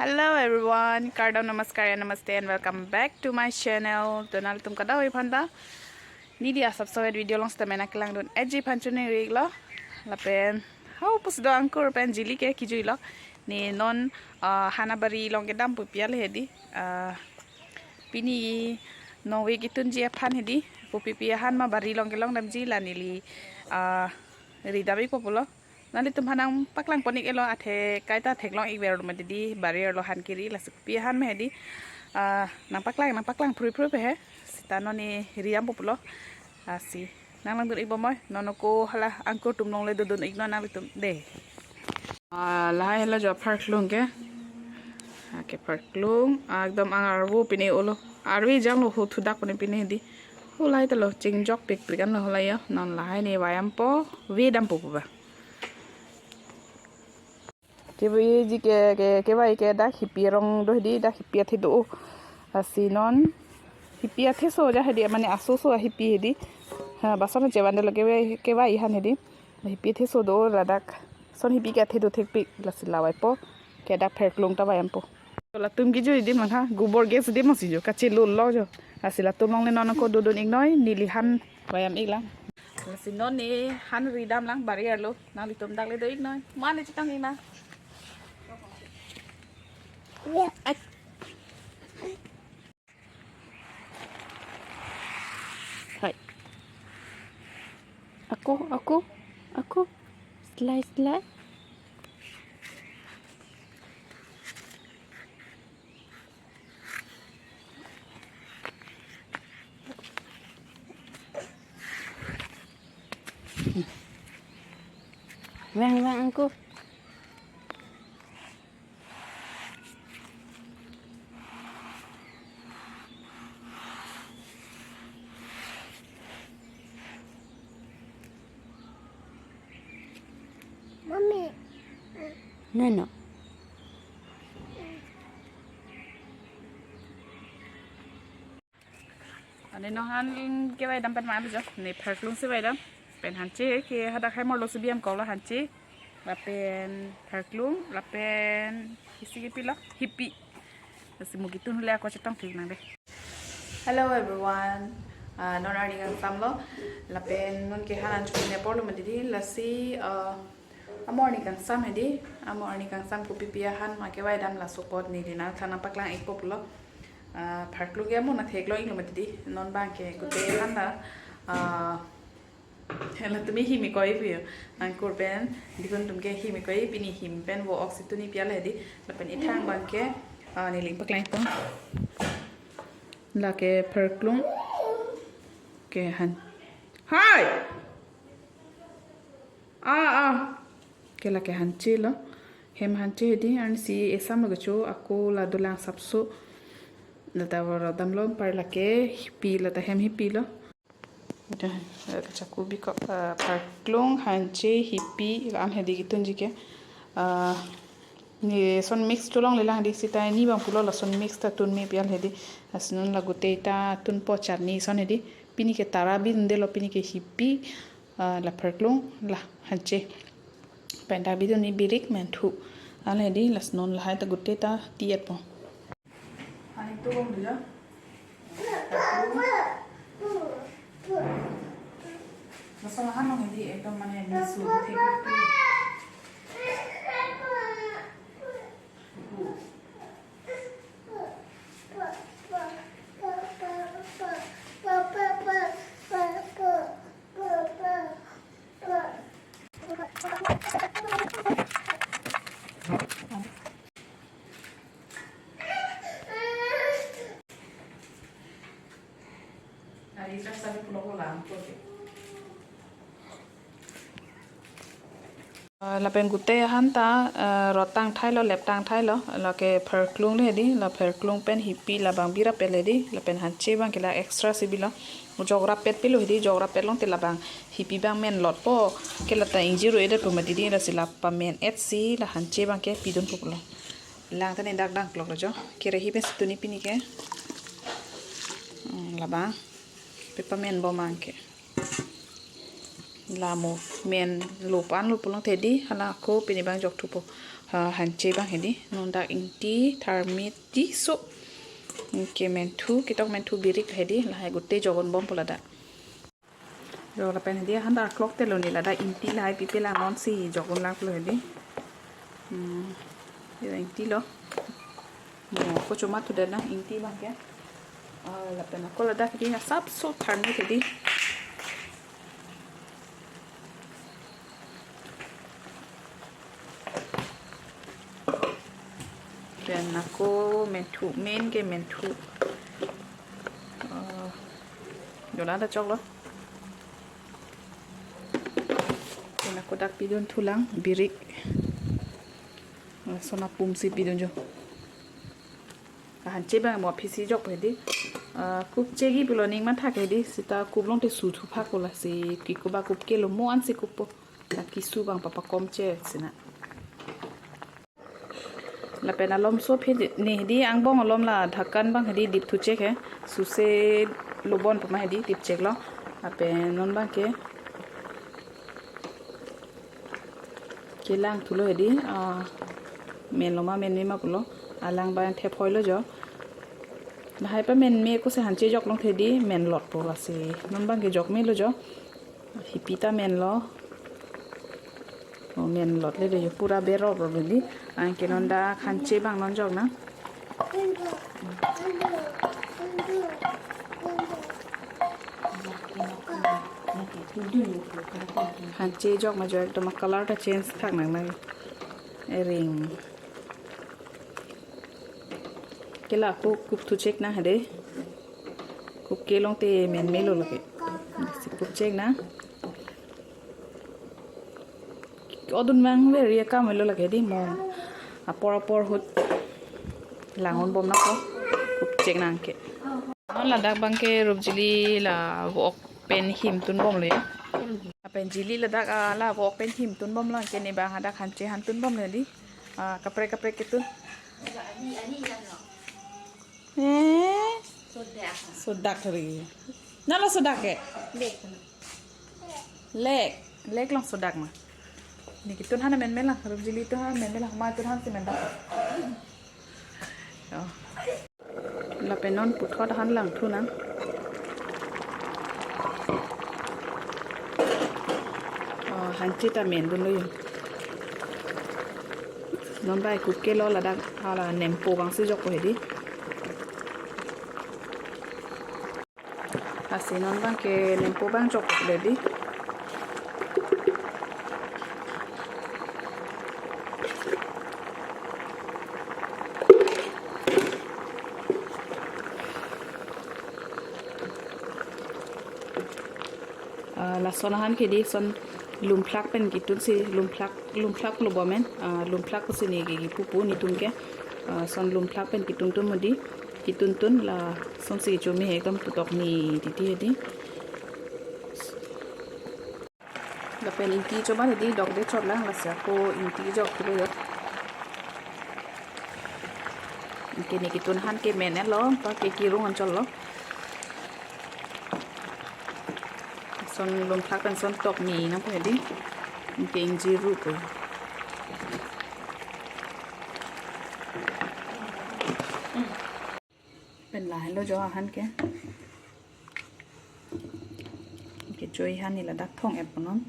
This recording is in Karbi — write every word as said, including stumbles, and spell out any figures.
Hello everyone, kardom, namaskar, ya namaste and welcome back to my channel. To nanglitum kadokave aphanta neli asapso video along sitame nangkelangdun-etji aphan choningri-iklo. Lapen hau pusi do angkur pen jili ke kijuilo. Ne non, ah, han abari along kedam pupial hedi. Ah, pini nongve kitunji aphan hedi. Kopipi ahan ma bari along kelongdamji la neli, ah, ridam-ikpo pulo. Nanglitum aphan nangpaklang pon-ik-etlo, athe kaita theklong-ik verlo mati di, bari arlo han keri, lasi kopi ahan ma hedi. Ah, nangpaklang, nangpaklang phruiphruipe he. Sita non ne ridampo pulo. Lasi nanglangdun-ikbom oi, non ako hala angkur atum longle dodun-iknon nanglitum de. Ah, lahai helo jo pharklung ke. Ah, ke pharklung, ah, ekdom ang arvo pine olo. Arve janglo ho thudak pine pine hedi. Ho lahai ta lo chingjok pikpik anlo ho lahai yo. Non lahai ne vayampo, vedampo pu ba. Kevaiji ke, ke, kevai ke dak hipi arong do hedi, dak hipi athe do. Lasi non hipi atheso ja hedi, mane asoso ahipi hedi. Ha, bason chevandetlo kevai, kevai ahan hedi. Hipi atheso do ladak. Son hipi ke athe do thekpik, lasi la vaipo. Ke dak pharklung ta vayampo. Latum kejui di mangha, gubor gas di masi jo, kachelul lo jo. Lasi latum longle non ako dodun-iknoi, neli han vayam-iklang. Lasi non ne han ridamlang bari arlo, nanglitum dakle do-iknoi. Mane chetong-ik ma. Ai. Hai. Ako, ako, ako. Slide, slide. Vang, vang, ako. Mami. Nano. Ani nong han kevai dam pen ma jo. Ne pharklung si vaidam. Pen hanche ke hadak hai morlo si biam kok lo hanche. Lapen pharklung, lapen isi kepilo, hipi. Lasi mo kitun hule ako chetong thik nang de. Hello everyone. Ah, non arni kangsamlo. Lapen non ke han an chukine porlo mati di. Lasi, ah, amo arni kangsam hedi. Amo arni kangsam kopipi ahan ma kevai dam laso apot neli nangthan nangpaklang-ikpo pulo. Ah, pharklung ke amo nangtheklong-iklo mati di. Non abang ke gute ahan ta, ah, latum him-ik-oi pu yo. Angkur pen dihun atum ke him-ik-oi, pini him pen vo-ok si tun-ik pial hedi. Lapen ithang abang ke, ah, neli nangpaklangpo. Lake pharklung ke han. Hai! Ah, ah. Ke lake hanche lo. Hem hanche hedi, ansi esamlo kecho, ako la dolang sapso. Lata voro damlo, par lake hipi, lata hem hipi lo. Dah, eh, kachaku bikok, eh, pharklung, hanche, hipi, la-an hedi kitunji ke. Eh, ne son mix cholongle lang hedi sita ne abang pulo lason mix ta tun me pial hedi. Lasi non la gute ta tunpo chutney son hedi. Pini ke tara bidundelo, pini ke hipi, eh, la pharklung, la hanche. Pen ta bidun ne birik menthu. An hedi lasi non lahai ta gute ta ti-etpo. Ani tu bom dulu. Laso lahan along hedi ekdom mane misu thek. Ah, lapen gute ahan ta, ah, rot tang thailo, lep tang thailo, lake pharklung le hedi, la pharklung pen hipi labang birap-et le hedi, lapen hanche abang ke la extra si bilo, jok rappet pilo hedi, jok rappet longte labang hipi abang menlotpo, ke lata ingjir-o-edet pu mati di, lasi la pamen-et si, la hanche abang ke pidunpo pulo. Lang ta ne dak dangkloklo jo. Kerahi pen si tun-ik pini ke. Hmm, labang. Pe pamenbom abang ke. La mo menlo pu anlo pulangthe di, hala ako pini abang jokthupo. Ah, hanche abang hedi, non dak ingti, tharmit, ti so. Ke menthu, ketok menthu, birik hedi, lahai gute jokdun bompo ladak. Jo lapen hedi, han dak clock telo ni ladak ingti lahai pipe lang non si jokdun lang pulo hedi. Hmm, ya ingti lo. Mo ko choma tu dana ingti abang ke. Ah, lapen ako ladak hedi, asapso tharmit hedi. Pen ako menthu, main ke menthu. Ah, jo ladak choklo. Pen ako dak pidun thulang, birik. Ah, lason apum si pidun jo. Ah, hanche abang mo aphisi jokpo hedi. Ah, kup chegi pulo ning matha ke hedi, seta kup longte su thuphak po lasi, kiko ba kup kelo mo ansi kuppo. Lake su abang papakom che sina. Lapen alomso aphi ne hedi angbong alom la dhakan abang hedi dip thu chek he. Suse lobon pama hedi dip cheklo. Lapen non abang ke kelang thulo hedi, ah, menlo ma menme ma pulo. Alang abang thep hoilo jo. Lahai pamenme ako si hanche jok longte hedi menlot po lasi. Non abang ke jokmelo jo. Hipi ta menlo. Oh, menlot le de pura berok lo hedi. Anke non dak hanche abang non jok nang. Hanche jok ma jo ekdom color ta change thak nang nang. Ering. Ke la ako kup thu chek nang hedi. Kup ke longte menmelo lake. Si kup chek nang. Odun mang ve ria kam lo lake hedi mo. Apor apor ahut langdun bom nangpo. Kup chek nang ke. Non ladak abang ke rupjili la vok pen him tun bomlo ya. Pen jili ladak, ah, la vok pen him tun bomlo, anke ne abang hadak hanche han tun bomlo hedi. Ah, kaprek kaprek ketun. Eh? Sodak. Sodak ri. Nalo sodak ke? Lek. Lek. Lek along sodak ma. Ne ketun han menme lang, rupjili tun han menme lang, ma tun han si men dak. Oh. Lapen non puthot han lang thu nang. Oh, hanche ta mendunlo yo. Non bai kup kelo ladak hala nempo abang si jokpo hedi. Lasi non abang ke nempo abang jokpo hedi. Ah, lason ahan ke hedi, son lumplak pen ketun si, lumplak, lumplak lo bo amen, ah, lumplak si ne ke kipu pu netum ke, ah, son lumplak pen ketun tun mo hedi, ketun tun lason si kecho me he ekdom putok ni titi hedi. Lapen ingti choba hedi dokde chot lang, lasi ako ingti jok thulo yo. Anke ne ketun han ke men-etlo, anparke kerung anchotlo. Son lumplak pen son tok ni nangpo hedi. Anke ingjiru po. Pen lahelo jo ahan ke. Anke joi han ne ladak thong-et ponon.